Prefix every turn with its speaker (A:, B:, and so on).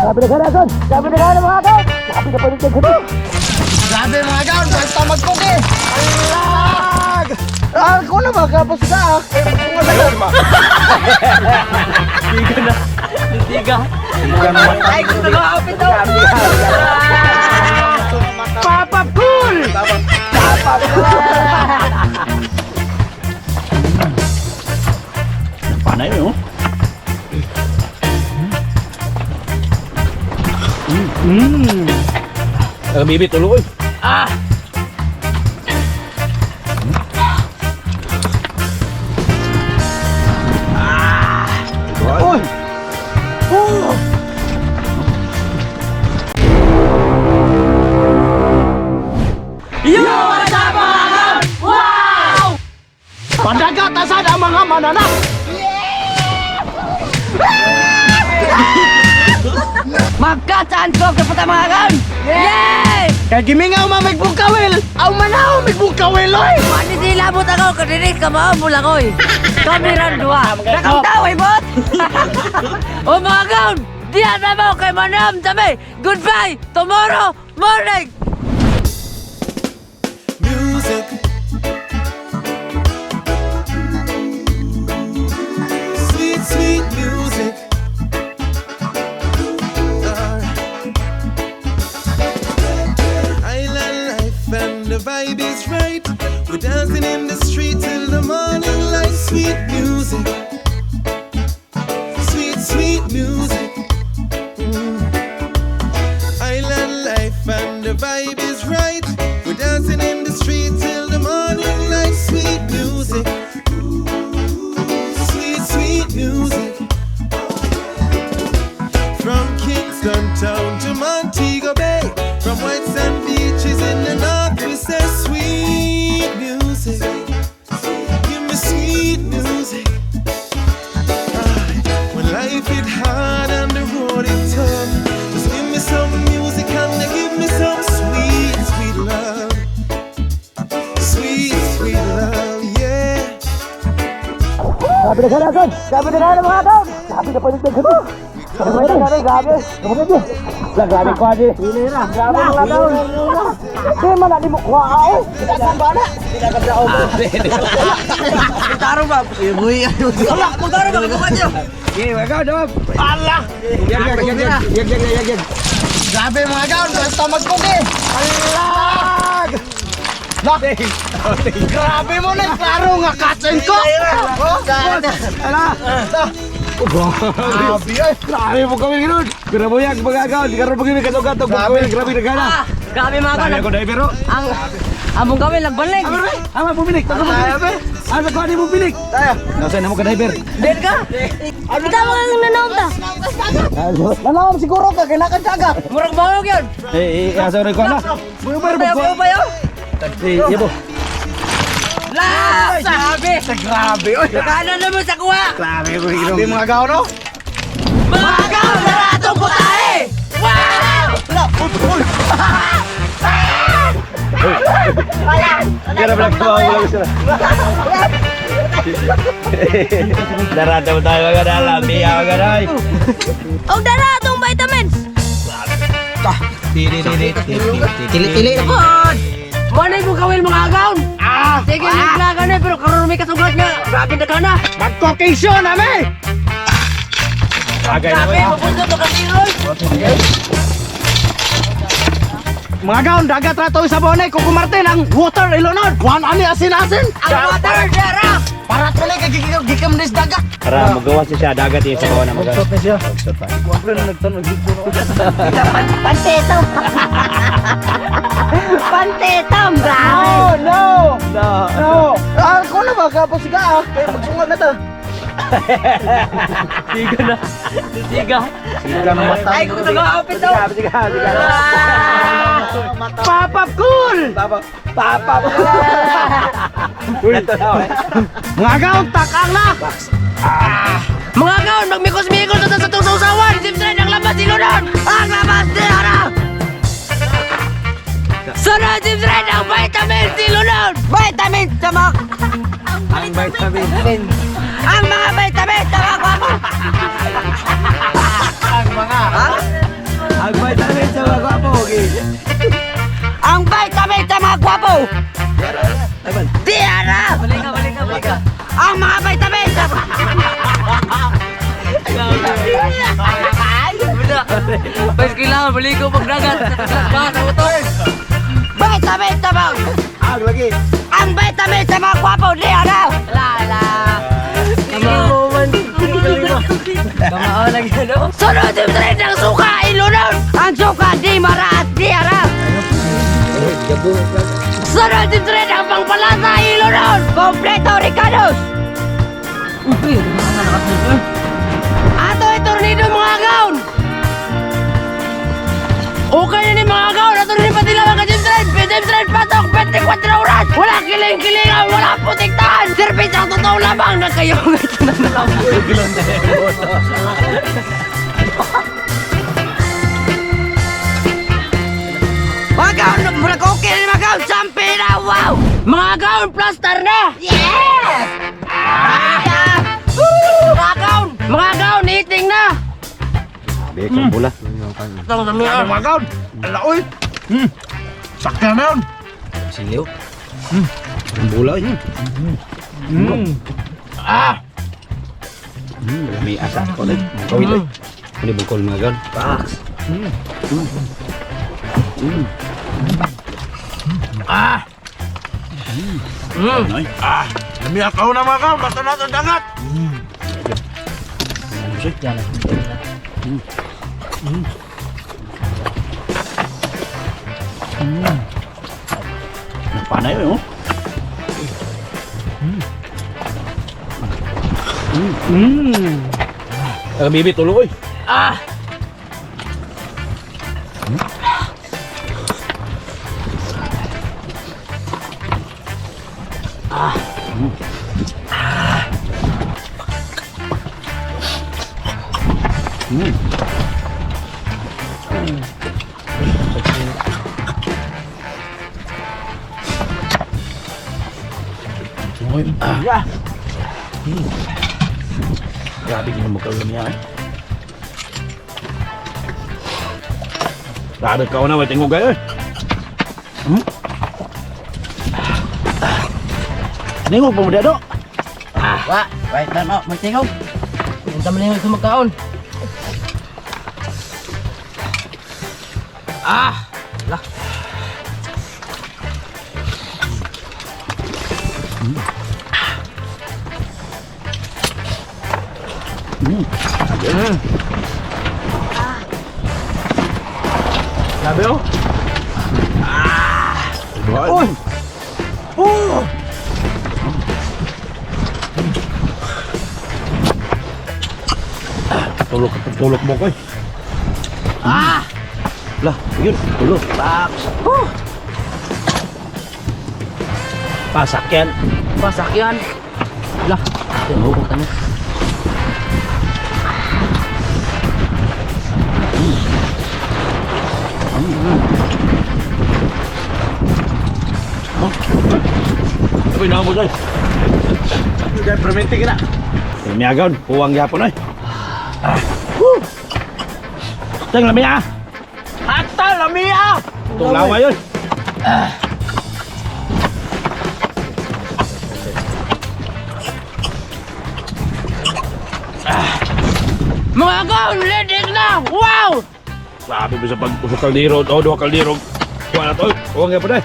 A: Grabe na ganagon! Grabe na gana mga gaon! Grabe na paligid ko.
B: Grabe mga gaon, basta magkuki! Alag! Ah, ako na ba? Kapos ka ah. Eh, magsungal na.
A: Tiga na. Tiga.
C: Ay, kung nag-aapit daw.
B: Papa Cool! Papa
A: Panay oh. Mm. Bibi tuloy.
C: Ah!
B: Uy! Oh!
C: Yo! What's up, mga gaon? Wow!
B: Padagatasan ang mga mananak!
C: Magkatsaan ko kapunta mga gaon! Yay!
B: Kay gimingaw ma may bukawil! Aw manaw may bukawil oy!
C: Mani di labot ako, kadinig ka mao mulakoy. Kami ran duha. Nakamtaway bot! O mga gaon, diyan na mo kay Manam Dami. Goodbye! Tomorrow morning!
D: Music. Sweet, sweet music. Alright. Island life and the vibe is right. We're dancing in the street till the morning light. Sweet music. Sweet, sweet music. Island life and the vibe is right. We're dancing in the street till the morning light. Sweet music. Sweet, sweet music. From Kingston Town to Montego Bay. From white sand beaches in the north, we say sweet music. Give me sweet music. Ah, when life it hard and the road it tough, just give me some music and give me some sweet, sweet love. Sweet, sweet love, yeah.
A: Grabe na ganagon! Grabe na gana mga gaon! Grabe na paligid ko. Grabe na gana, grabe. Grabe. La grabe ko adi. Grabe mga gaon. Di man na di mo kuha oy.
C: Taro ba? Wala, kung taro ba? Bukan niyo.
B: Ala! Grabe mga gaon, basta magkuki! Alag! Lah! Grabe mo na, klaro nga katsin ko! Oh, Ala! Grabe ay!
E: Grabe mo kami ganoon. Grabe yang bagagaw, di karon pag kasugat og
B: Grabe.
E: grabe na gana.
C: Ah, grabe mga gaon.
E: Grabe ako driver oh.
C: Ang among gawin nagbalik.
E: Ama bumilik, tago
B: Tayo, be.
E: Asa ko ani bumilik?
B: Tayo!
E: Nasa na mo ka driver.
C: Din ka?
F: Kita mo kang nanaom ta.
B: Nanawam siguro ka, kinakan dagat!
C: Murag bawog yun.
E: Eh, eh, asa rin ko na. Bubar
C: Bayo,
E: mo.
C: bayo, bayo.
E: Eh, yabo.
C: La! Grabe!
B: Grabe oy!
C: Nakaano naman sa kuha?
E: Grabe ko
B: Grabe mga gaon oh!
C: Mga gaon, dara atong putahe! Wow!
B: Ala! Uy! Uy!
E: Grabe lang ko wala sila. Darada mo tayo mga dala, biya mga day.
F: Og dara atong vitamins.
C: Tili-tili na pod! Manay mo gawin mga agaon!
B: Ah!
C: Sige, ah! Naglaga na pero karon may kasugat nga. Grabe na ka na.
B: Magkokasyon nami!
E: Agay na
C: Grabe, mapunta to kasi Roy.
B: Mga gaon, dagat na to sa bonay, Kuko Martin, ang water ilonod! Kuhan ani asin-asin!
C: Ang water, dara!
B: Para tuloy kay gigam des dagat!
E: Para magawa siya dagat eh sa kawan na magawa.
B: na siya.
F: Pantetam. Pantetam, grabe.
B: No! No! No! Ah, ako na ba? Kapos ka ah! Kaya magsungal na ta.
C: Tiga na. Tiga. Ay, kung nag-aapit daw.
B: Papa Cool!
E: Papa.
B: Mga gaon, takang na!
C: Mga gaon, magmikos-mikos na sa itong sausawan. Siyempre, ang labas ni Lunon! Ang labas ni Ara! Sunod, siyempre, ang vitamins ni Lunon! Vitamins sa mga...
E: Ang vitamin.
C: Ang mga vitamins sa mga...
B: Ang mga...
C: Ha?
E: Ang vitamin sa mga gwapo, okay.
C: Ang vitamin sa mga gwapo! Di ara! Balik ka, balik ka, balik ka. Ang mga vitamin sa... Pwes kailangan balik ko magdagat. Sa motor. Vitamin sa mga...
E: Ang lagi.
C: Ang vitamin sa mga gwapo! Di ara! La la. Kamao lagi ano? Sunod yung trend ng suka, ilunod! Ang suka di maraat, di ara! Sunod yung trend ang pangpalasa, ilunod! Kompleto, Ricardos! Ato ay tornado mga gaon! Okay na ni mga gaon! Ato rin pati lamang ka gym trend! Gym trend patok! 24 oras! Wala kiling-kilingan! Wala putiktahan! Service ang totoo lamang na kayo ito na lang. Mga gaon! Murag okay na ni mga gaon! Sampi na! Wow! Mga gaon! Plaster na! Yes! Ah! Mga gaon! Mga gaon! Eating na!
E: Sabi, kang bula.
B: Ano mga gaon? Alaoy. Sakya na yun.
E: Siliw. Ang bula yun.
B: Ah!
E: May asa ko na. Kawil eh. Ano bukol mga gaon? Pax.
B: Ah! Ah! Lami ang na mga gaon. Basta natin dagat.
E: Napanay yun, oh. Mm. Mm. Bibi, tulog oy.
C: Ah!
E: Grabe ginamukha niya eh. Grabe ka na, may tingog kayo eh. Hmm? Ningog pa mo dado.
C: Wa, wait na mo, magtingog. Punta mo na yung sumagkaon. Ah! Lah.
B: Grabe oh.
E: Uy!
B: Oh!
E: Tulok, tulok mo ko eh.
C: Ah!
E: Lah, yun, tulok. Pax. Pasakyan.
C: Pasakyan. Lah. Tingog ka na.
E: Uy, nakamot ay.
B: Kaya permente ka na.
E: Miagaw, puwang gyapon ay. Ah. Woo! Teng lami ah.
B: Hatta, lami ah!
E: Itong lawa yun.
C: Mga gaon, lidig na! Wow!
E: Grabe ba sa pag sa kaldero, o duha kaldero. Kuha na to. Puwang gyapon ay.